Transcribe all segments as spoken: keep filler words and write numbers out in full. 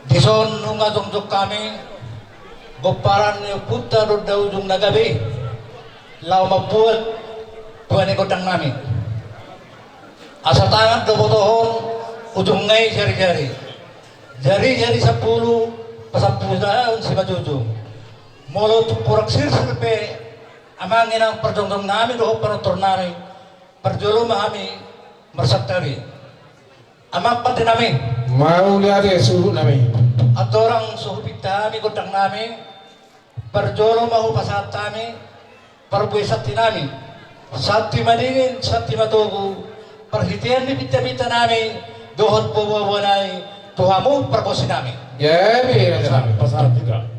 Dison nunga jongjong hami, gomparan ni ompunta Donda Ujung Nagabe, laho mambuat tua ni gondang nami. Asa tangan do botohon, ujungna i jarijari. Jarijari sampulu, pasampulan simanjujung. Molo tung kurang sirsir pe, amang inang parjongjong nami dohot panortor nami, parjolo ma hami marsantabi. Amang pande nami. Mauliate suhut nami. Andorang so hupinta hami gondang nami, parjolo ma hupasahat hami parbue santi nami. Santi madingin, santi matogu, parhitean ni pintapinta nami dohot boaboa nami, tu hamu pargonsi nami. Gabe raja nami. Pasahat hita.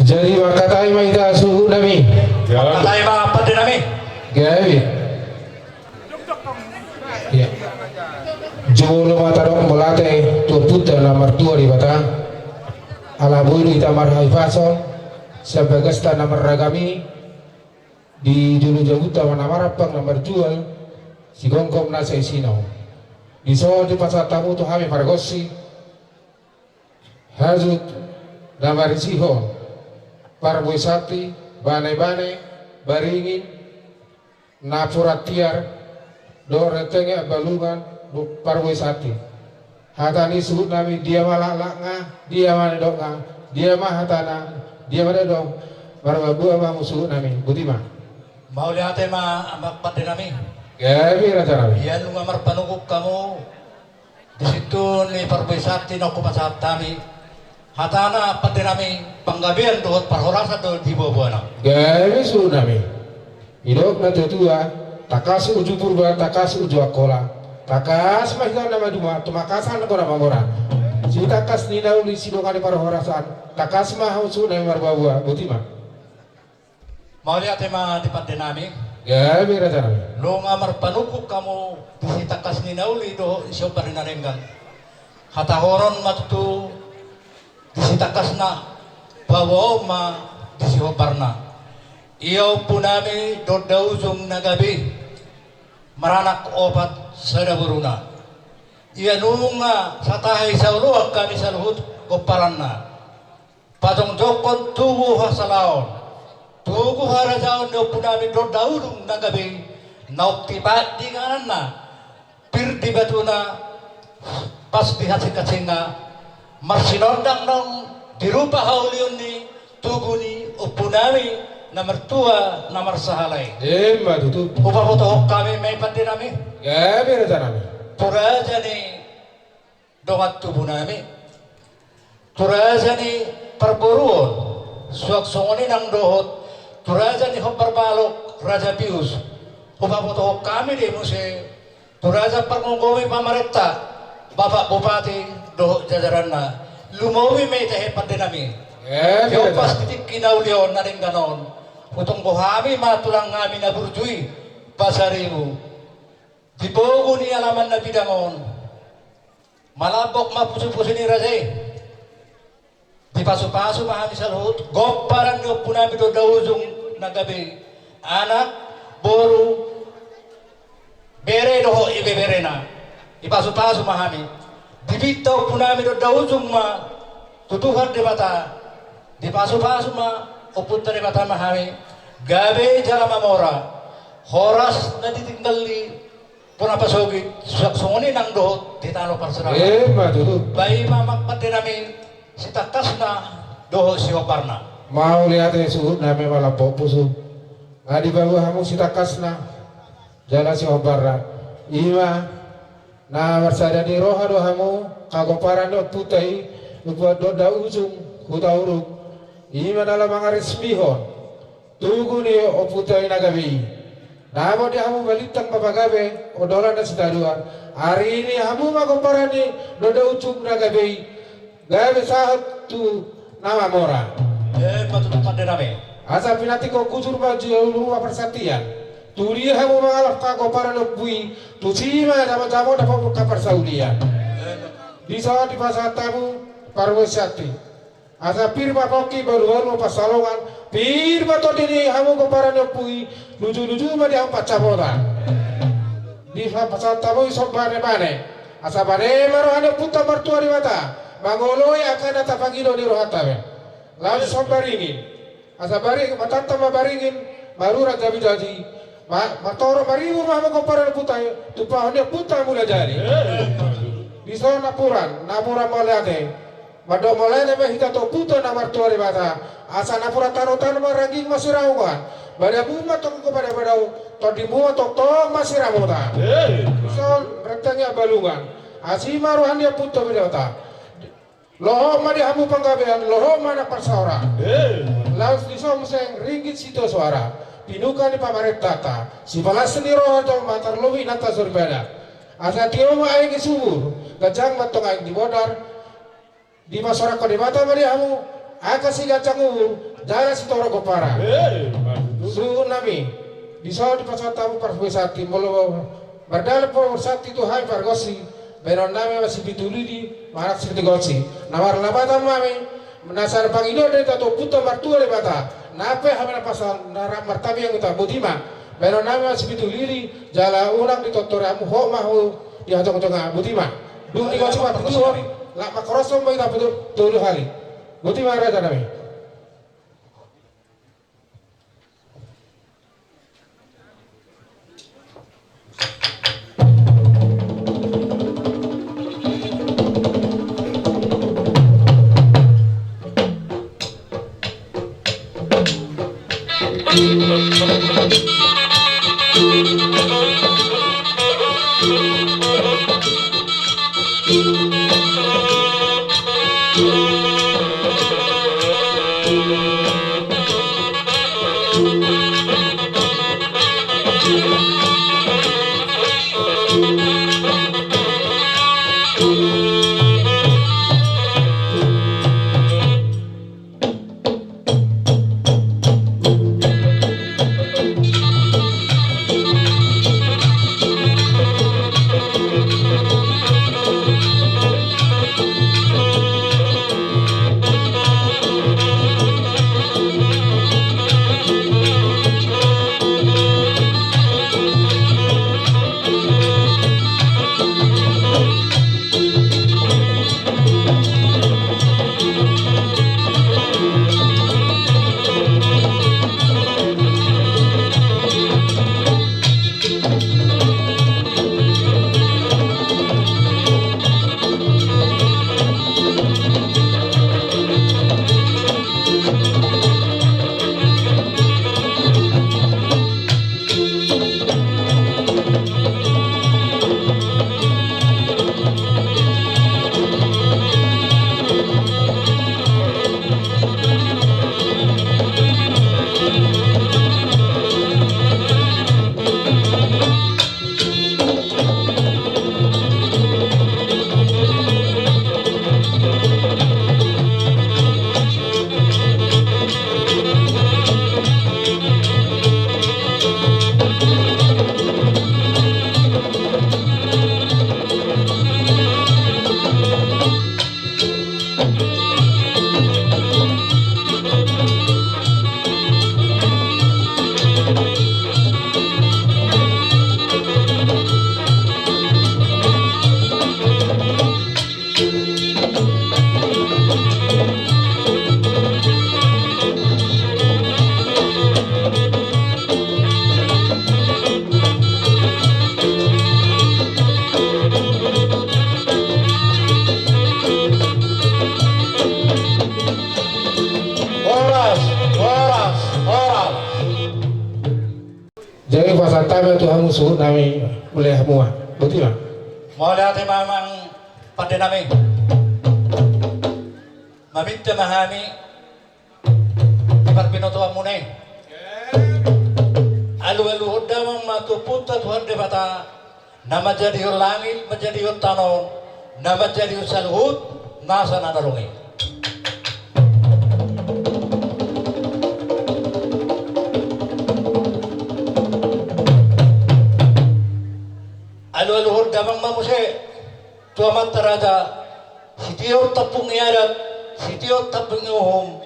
Jadi mangkatai ma hita suhut nami. Mangkatai ma pande nami. Gabe. Ia. Jolo ma tadok mauliate tu Ompunta na martua Debata. Ala boi do hita marhahipason sian bagasta na marragam i. Di jolo jabunta ma na marampang na marjual, sigomgom nasa isina on. Dison dipasahat hamu tu hami pargonsi, hajut na marisihon parbue santi, banebane, baringin, napuran tiar, dohot renteng ambalungan, parbue santi. Hata ni suhut nami, dia ma laklakna, dia ma nidokna, dia ma hatana, dia ma didok, marbuabua ma hamu suhut nami, botima. Mauliate ma amang pande nami. Gabe raja nami. Ia nunga marpanungkun hamu, di situtu ni parbue santi na hupasahat hami. Hatana pande nami, panggabean dohot parhorasan do di boaboana. Gabe suhut nami. Didok natuatua, tangkas uju Purba, tangkas uju Angkola. Tangkas ma hita na maduma, tumangkasan do na mamora. Sitangkas ni na uli, sidongan ni parhorasan. Tangkas ma hamu suhut nami marbuabua, botima. Mauliate ma di pande nami. Gabe raja nami. Nunga marpanungkun hamu di sitangkas ni na uli dohot sihombar ni na denggan. Hatahonon ma tutu di sitangkasna, paboaon ma di sihombarna. Ia ompu nami Donda Ujung Nagabe, maranak opat sada boruna. Ia nunga satahi saoloan hami saluhut gomparanna. Pajongjongkon tugu hasalaon, tugu harajaon ni ompu nami Donda Ujung Nagabe, naung tipat di ingananna, pir di batuna, pas di hasingkasingna, marsinondang naung di rupa haulion ni tugu ni ompu nami na martua na marsahala i. Ima tutu. Hupabotohon hami ma i pande nami. Gabe raja nami. Tu raja ni dongan tubu nami, tu raja ni parboruon, suang songon i nang dohot tu raja ni hombar balok, Raja Pius. Hupabotohon hami do i muse tu raja pargomgomi pamarenta, Bapak Bupati dohot jajaranna. Lumobi ma i tahe pande nami. Ia, ia, pas di tingki na uli on, na denggan on, hutonggo hami ma tulang nami na burju i, Pasaribu. Di pogu ni alaman na bidang on, malambok ma pusupusu ni raja i. Dipasupasu ma hami saluhut, gomparan ni ompu nami Donda Ujung Nagabe, anak, boru, bere dohot ibeberena. Dipasupasu ma hami. Dipinta ompu nami Donda Ujung ma tu Tuhan Debata. Dipasupasu ma ompunta Debata ma hami. Gabe jala mamora. Horas na ditinggal ni bona pasogit, suang songon i nang dohot di tano parserahan. Ima tutu. Ba i ma amang pande nami, sitangkasna dohot sihombarna. Mauliate suhut nami, malambok pusu. Nga dipaboa hamu sitangkasna jala sihombarna. Ima na marsada ni roha do hamu, hagomparan ni ompunta i, Ompu Donda Ujung Hutauruk. Ima na laho mangarismihon tugu ni ompunta i na gabe i. Dapot di hamu balintang ma pagabe, ondolan na sitadoan. Ari ni hamu ma gomparan ni Donda Ujung Nagabe i, gabe sahat tu na mamora. Asa pinantikhon hujur ma jolo parsattian. Tudia hamu mangalap angka pomparan ni ompu i, tusi ma jamot-jamot dapot angka parsaulian. Dison dipasahat hamu parbue sati. Asa pir ma pongki, balu-balu ma pansalongan, pir ma tondi ni hamu pomparan ni ompu i, luju-luju ma di hamu pansamotan. Dipasahat hamu dison bane-bane. Asa bane ma roha ni Ompunta Martua Debata mangoloi angka na tapangido ni rohanta be. Laos dison baringin. Asa baring, matanta ma baringin, marurat jabi-jabi. Ma-, matorop maribur ma hamu pomparan ni ompunta i, tumpahon ni Ompunta Mulajadi. Dison napuran, napuran mauliate. Mandok mauliate ma hita tu Ompunta na Martua Debata. Asa napuran tano-tano ma rangging masiramotan. Badamu ma tongtong, bada-bada, tondimu ma tongtong masiramotan. Dison renteng i ambalungan. Asi ma roha ni Ompunta Debata. Lohot ma di hamu panggabean, lohot ma nang parsaoran. Laos dison muse ringgit sitio soara, pinungka ni pamarentanta, sipalas ni roha jolma, tarlobi inanta soripada. Asa tio ma aek ni sumur, ganjang ma antong aek ni bondar. Dipasorangkon Debata ma di hamu angka siganjang umur jala sitorop pomparan. Suhut nami, dison dipasahat hamu parbue sati, molo mardalan parbue sati tu hami pargonsi, bahenon nami ma sipitu lidi manang sipitu gonsi. Na marlapatan ma hami, na sai pangidoan do hita tu Ompunta Martua Debata, nang pe hami na pasal na rap martangiang hita, boti ma. Bahenon nami ma sipitu lidi, jala unang ditortor hamu, hot ma hamu di hajongjong, boti ma. Dung di gonsi parpituhon, laos mangkorashon ma hita pitu, tolu hali. Boti ma raja nami. Horas, horas, horas. Jadi pasahat hami tu hamu suhut nami, mulai hamu ma. Boti ma. Mauliate ma amang pande nami. Maminta ma hami di parbinotoanmuna i. Alualuhon damang ma tu Ompunta Tuhan Debata, na manjadihon langit, manjadihon tano, na manjadihon saluhut nasa na adong i. Tu amanta raja, sitiop tampuk ni adat, sitiop tampuk ni uhum,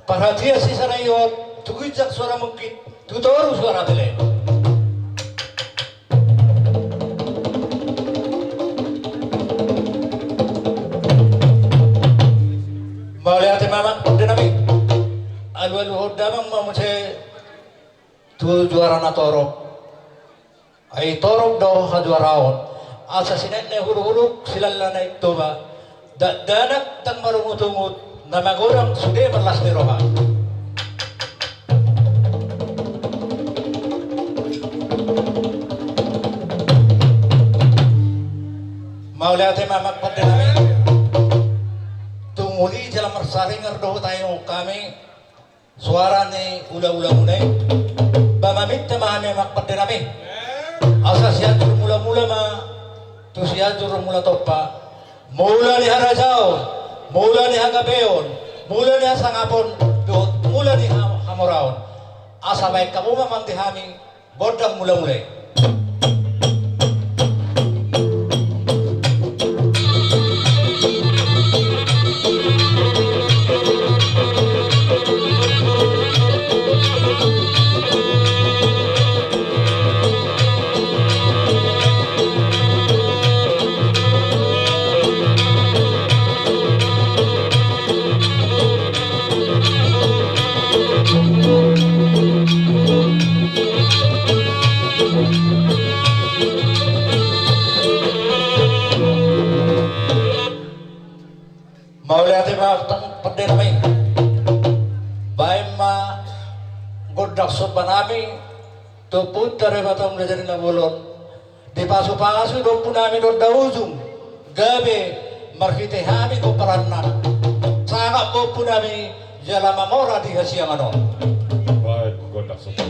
parhatian sisarihon, tu ginjang suara mungkit, tu toru suara bele. Mauliate ma amang pande nami. Alualuhon damang ma muse tu juara na torop. Ai torop do hajuaraon. Asa sinetnek huluhuluk silala na i Toba. Dakdanak ndang marungutungut, na magodang sude marlas ni roha. Mauliate ma amang pande nami. Tung uli jala marsaringar do hutangiangkon hami. Suara ni ulaula muna i. Ba maminta ma hami amang pande nami. Asa Sianjur Mulamula ma tu Sianjur Mulatompa. Mula ni harajaon, mula ni hagabeon, mula ni hasangapon, dohot mula ni ha-, hamoraon. Asa baen hamu ma amang di hami. Gondang mulamula i. Mauliate ma amang pande nami. Baen ma gondang somba nami tu Ompunta Debata Mulajadi Nabolon. Dipasupasu do ompunami Donda Ujung, gabe marhite hami pomparanna. Sangap do ompunami jala mamora di hasiangan on. Baik, gondang somba.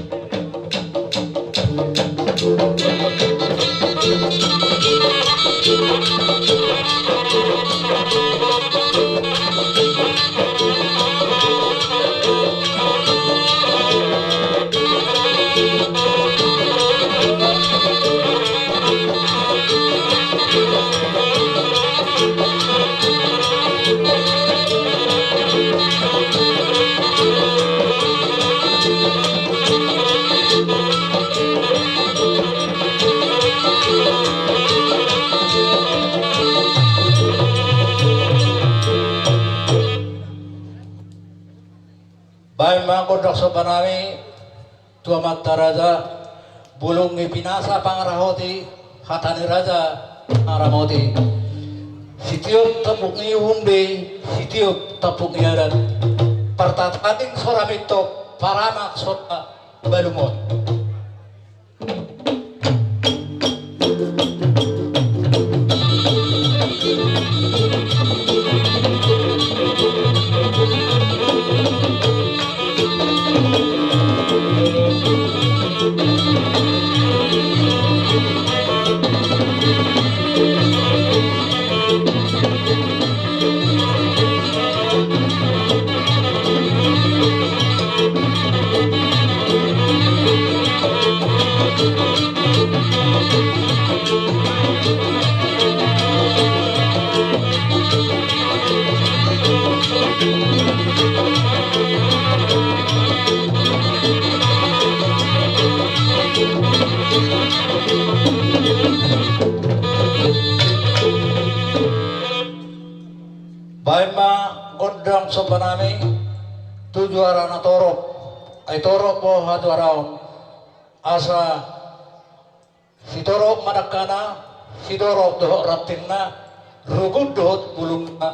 Baen ma gondang somba nami tu amanta raja. Bulung ni pinasa pangarahoti, hata ni raja pangaramoti. Sitiop tampuk ni uhum be, sitiop tampuk ni adat. Partatanding sora mintok, paramak sora balumot. Baen ma gondang somba nami tu juara na torop. Ai torop do hajuaraon. Asa sitorop ma dangkana, sitorop dohot rantingna, rugut dohot bulungna.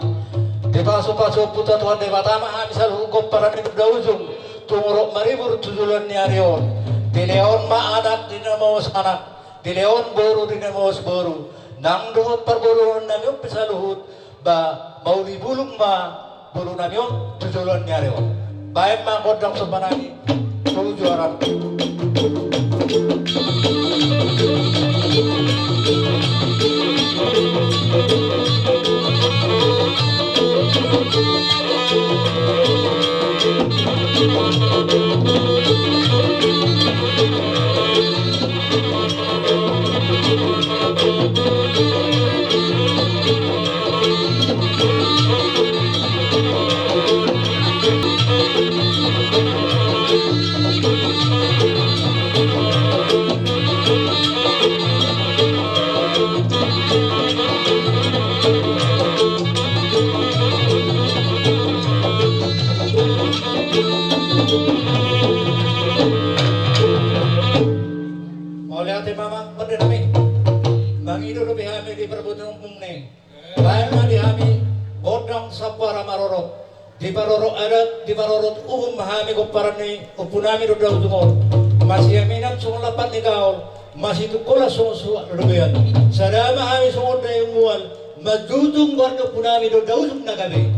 Dipasupasu Ompunta Tuhan Debata ma hami saluhut pomparan ni Donda Ujung, tumuruk maribur tu joloan ni ari on. Dilehon ma anak di na mamaus anak, dilehon boru di na mamaus boru, nang dohot parboruon nami on pe saluhut, ba mauli bulung ma boru nami on tu joloan ni ari on. Baen ma gondang somba nami tu juara. Sampara marorot, diparorot adat, diparorot uhum hami gomparan ni ompunami Donda Ujung on. Masiaminan songon lampat ni gaol, masitungkolan songon suhat lolobean. Sada ma hami songon daion mual, manjujung goar ni ompunami Donda Ujung na gabe.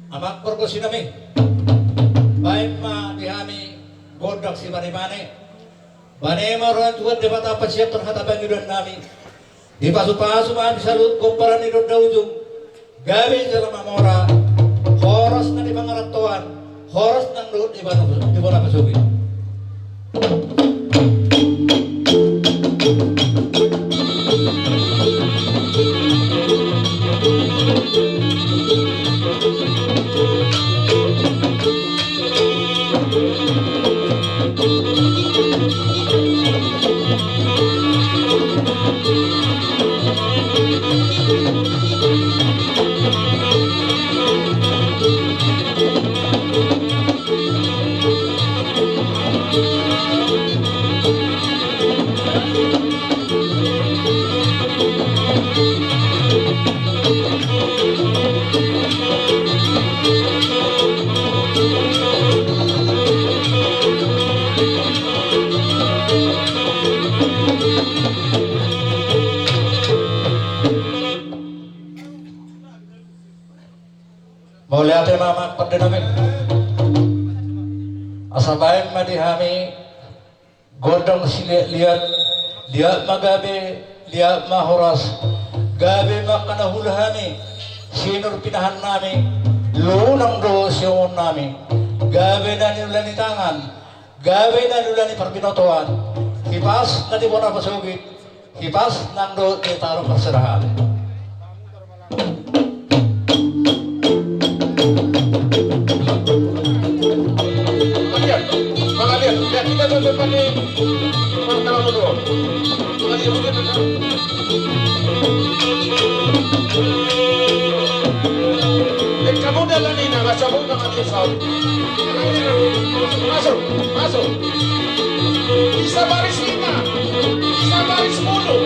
Amang pargonsinami, baen ma di hami gondang simanimani. Bane ma roha ni Tuhan Debata pasianghon hata pangidoannami. Dipasupasu ma hami saluhut gomparan ni Donda Ujung, gabe jala mamora, horas na di pangarantoan, horas nang dohot di bona, di bona pasogit. Mauliate ma amang pande nami. Asa baen ma di hami gondang siliat-liat, liat ma gabe, liat ma horas. Gabe ma angka na hula hami, sinur pinahan nami, lunang do siongon nami. Gabe na niula ni tangan, gabe na niula ni parbinotoan. Hipas na di bona pasogit, hipas nang dohot di taru parserahan. Mangaliat, mangaliat. Ya, kita tutup pakai martabak dulu. Mangaliat, mangaliat. Eh, kamu dalam ini, rasa pun. Masuk, masuk. Bisa baris lima, bisa baris sepuluh.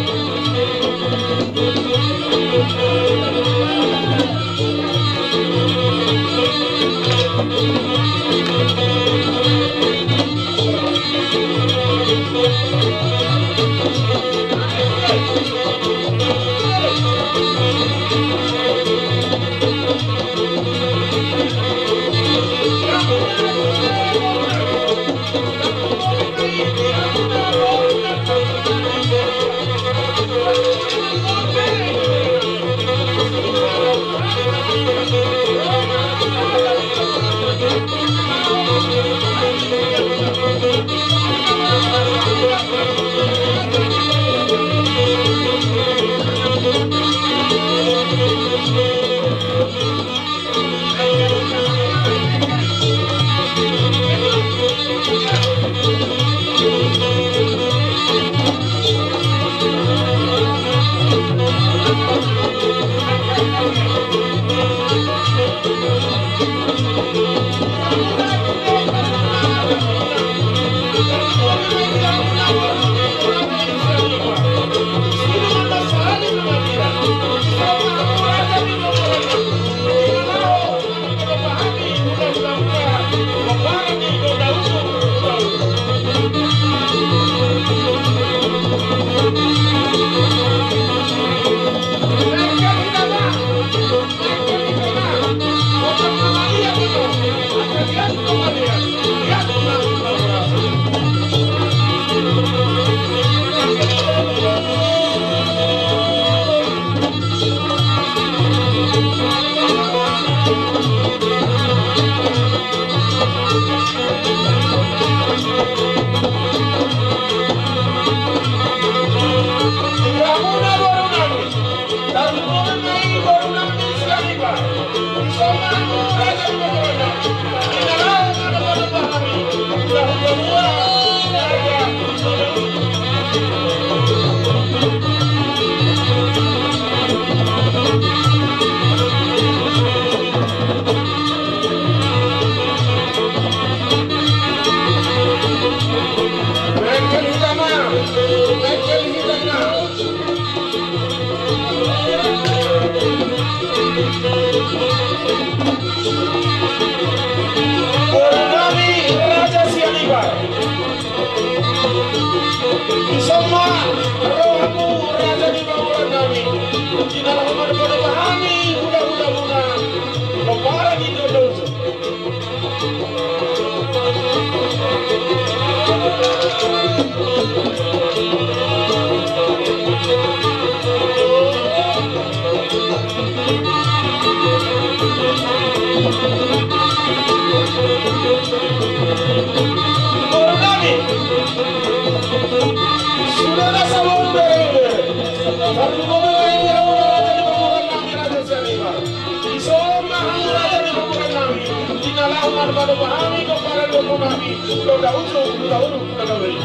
Boru nami Raja Sianipar. Dison ma rohamu raja ni pamoruon nami. Di na laho marpadopa hami hula-hulamuna. Lomparan ni Dondoso. Boru nami. Sudah rasa boru nami. Baru boru nami, raja ni pamoruon nami, Raja Sianipar. Dison ma hamu raja ni pamoruon nami, di na laho marpadopa hami, pomparan ni ompu nami, Donda Ujung, Donda Ujung, Donda Ujung.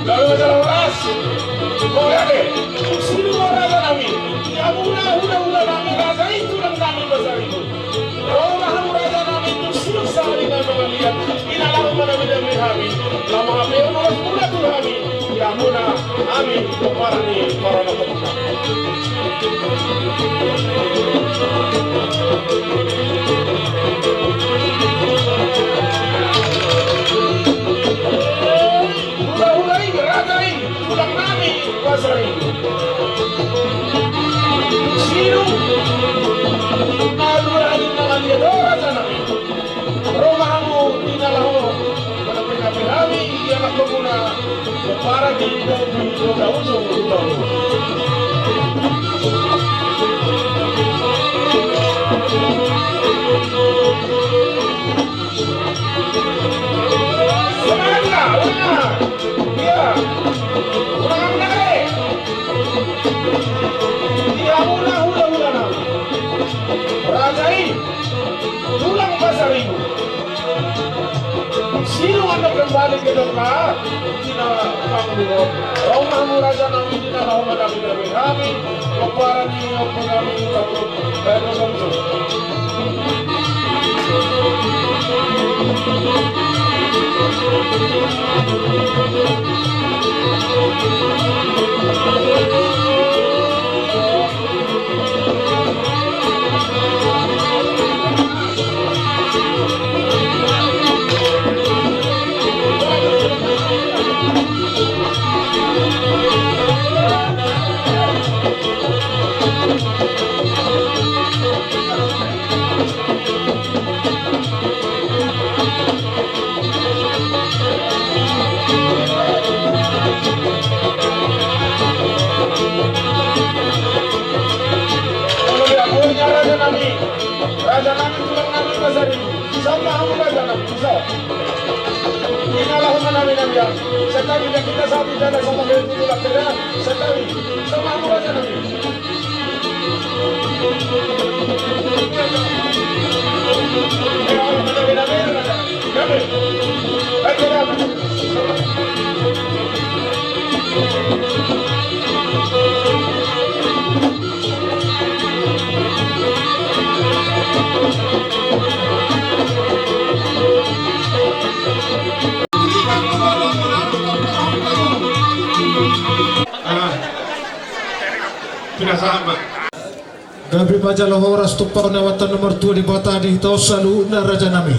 Lalu acara horas. Kau lihat deh, tusi lu mau raja nami. Di hamuna hula-hula nami, raja i tulang nami Pasaribu. Ro ma hamu raja nami, tusi lu sahali nami mangaliat. Di na laho manami-nami hami. Laho mangapehon ulos muna tu hami. Di hamuna hami pomparan ni paranakmuna. Hula-hula i, raja i, tulang nami Pasaribu. Siru. Aduh, aduh, tangan dia, aduh, raja nami. Ro ma hamu di na laho manapinapi hami, ia na komuna. Para di Donda Ujung, Donda Ujung. Semangat, wah. Iya. Kurang ajar, eh. Di hamuna hula-hula nami. Raja i. Tulang Pasaribu. Silu anda kembali ke Dona. Di na panggung. Ro ma hamu raja nami, di na laho manapinapi hami. Pomparan ni ompu nami, Donda Ujung. Raja nami, tulang nami, Pasaribu. Sama hamu raja nami, bisa. Di na laho manami-nami. Santabi, kita sabi jana sama kayak itu, tulang kerja. Santabi, sama hamu raja nami. Ah, sudah sama. Gabe ma jala horas tumpahon ni amanta na martua Debata di hita on saluhutna raja nami.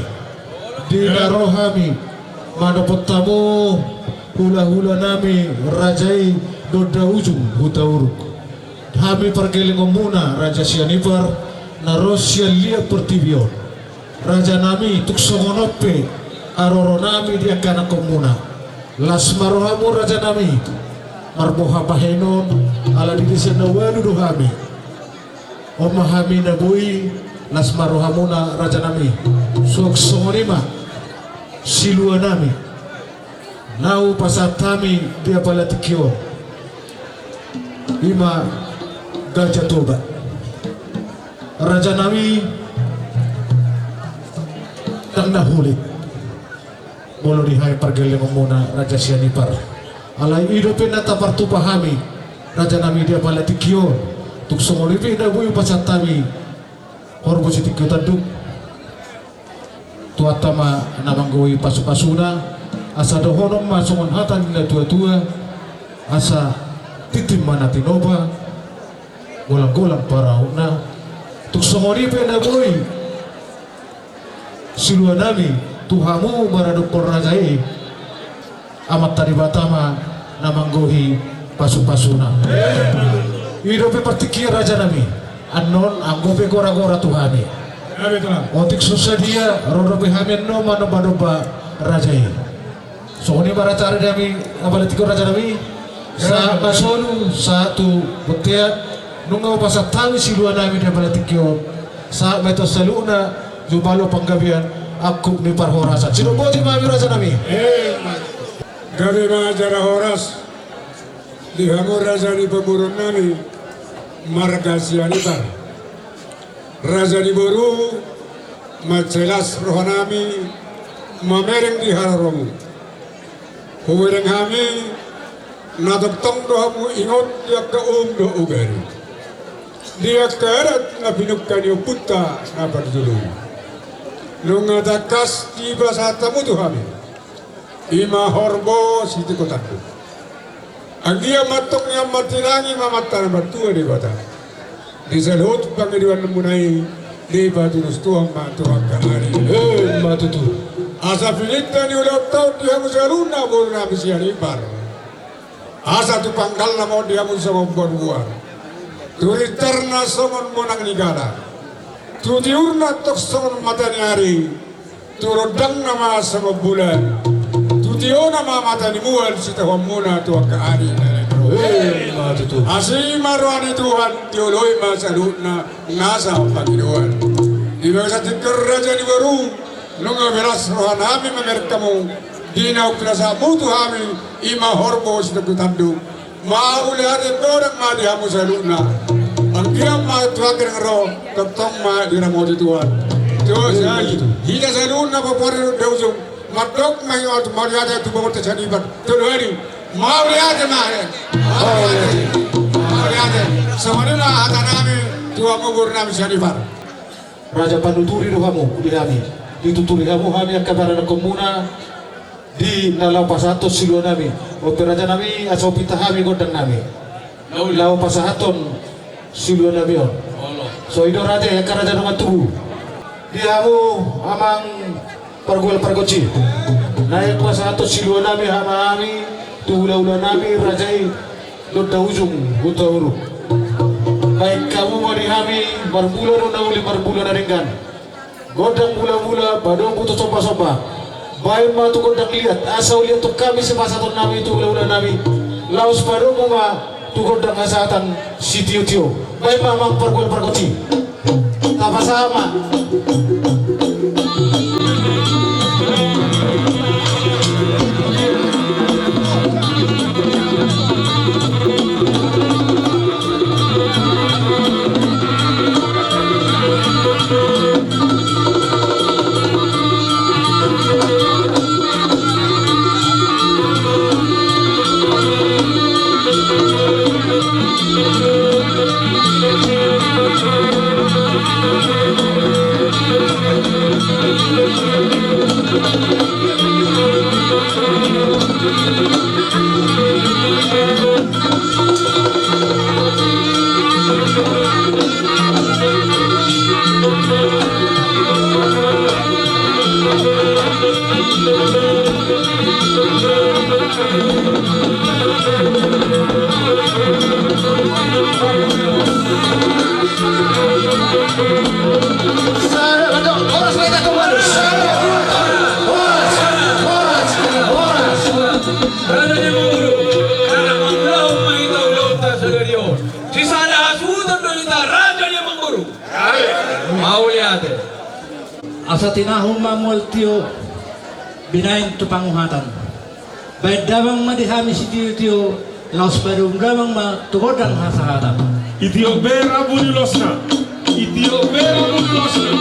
Di na ro hami Manopot hamu hula-hula nami raja i Donda Ujung Hutauruk. Hami pargellengonmuna Raja Sianipar na ro sian liat portibi on. Raja nami, tung songon on pe haroro nami di angka anakkonmuna. Las ma rohamu raja nami. Marboha bahenon ala di desa na ualu do hami. On ma hami na boi, las ma rohamuna raja nami. Suang songon i ma silua nami na hupasahat hami di apala tingki on, i ma Gajah Toba. Raja nami, ndang na hulit molo di hami pargellengonmuna Raja Sianipar. Alai i dope na tapartupa hami raja nami di apala tingki on. Tung songon i pe na boi hupasahat hami horbo sitingki tanduk. Tuhanta ma na manggohi pasu-pasuna, asa dohonon ma songon hata ni na tua-tua, asa tintin ma na tinopa, golang-golang pangarahutna. Tung songon i pe na boi silua nami tu hamu maradophon raja i, Amanta Debata ma na manggohi pasu-pasuna. I dope partingkian raja nami. Annon anggo pe gora-gora tu hami. Otik so sadia ro dope hami annon manomba-nomba raja i. Songon i ma raja nami, apala tingki on raja nami. Sahat ma solu, sahat tu bontean. Nunga hupasahat hami silua nami di apala tingki on. Sahat ma i tu saluhutna, jumalo panggabean, angkup ni parhorasan. Sidok boti ma hami raja nami. Gabe ma jala horas di hamu raja ni pamoruon nami marga Sianipar. Raja ni boru, mansai las roha nami mamereng di haroromu. Hubereng hami na tongtong do hamu ingot di angka uhum dohot ugari, di angka adat na pinungka ni ompunta na parjolo i. Nunga tangkas dipasahat hamu tu hami, i ma horbo sitingki tanduk. Anggiat ma antong nian martinangi ma Amanta na martua Debata. Di saluhut pangidoanmuna i dipatulus Tuhan ma tu angka ari. Emma tutu. Asa pilinta ni ulaon taon di hamu saluhutna boru nami Sianipar. Asa tu panggalna ma on di hamu songon boruboru, tu rintarna songon monang ni gala, tu tiurna antong songon mata ni ari, tu rondangna ma songon bulan, tu tiona ma mata ni mual sitahuanmuna tu angka ari na naeng ro. Emma tutu. Asi ma roha ni Tuhan, dioloi ma saluhutna nasa pangidoan. Di bagasan tingki on raja ni boru, nunga be las roha nami mamereng hamu di na hupasahat hamu tu hami, i ma horbo sitingki tanduk. Mauliate godang ma di hamu saluhutna. Anggiat ma tu angka na naeng ro tongtong ma diramoti Tuhan. Tuhan sai hita saluhutna pamoruon Donda Ujung, mandok ma i, mauliate tu bongonta Sianipar. Tolu hali. Mauliate ma. Mauliate. Mauliate. Songon i ma hata nami tu hamu boru nami Sianipar. Raja panuturi do hamu di hami. Dituturi hamu hami angka paranakkonmuna di na laho pasahathon silua nami. On pe raja nami, asa hupinta hami gondang nami laho pasahathon silua nami on. So i do raja i, angka raja dongan tubu. Di hamu amang pargual pargonsi, naeng pasahathon silua nami hami tu hulahula nami raja i Donda Ujung Hutauruk. Baen hamu ma di hami, marmula do na uli marmula na denggan. Gondang mulamula, padomu tu sombasomba. Baen ma tu gondang liat, asa huliathon hami sipasahaton nami tu hulahula nami. Laos padomu ma tu gondang hasahatan sitiotio. Baen ma amang pargual pargonsi. Tapasahat ma. Raja ni Amangboru, karena mangulahon ma hita ulaonta sadari on. Sisada hasuhuton do hita, Raja ni Amangboru. Mauliate. Asa tinahu ma mual tio binahen tu panguhatan. Bahen damang ma di hami sitiotio, laos padomu damang ma tu gondang hasahatan. Itiop be rambu ni ulosna. Itiop be rambu ni ulosna.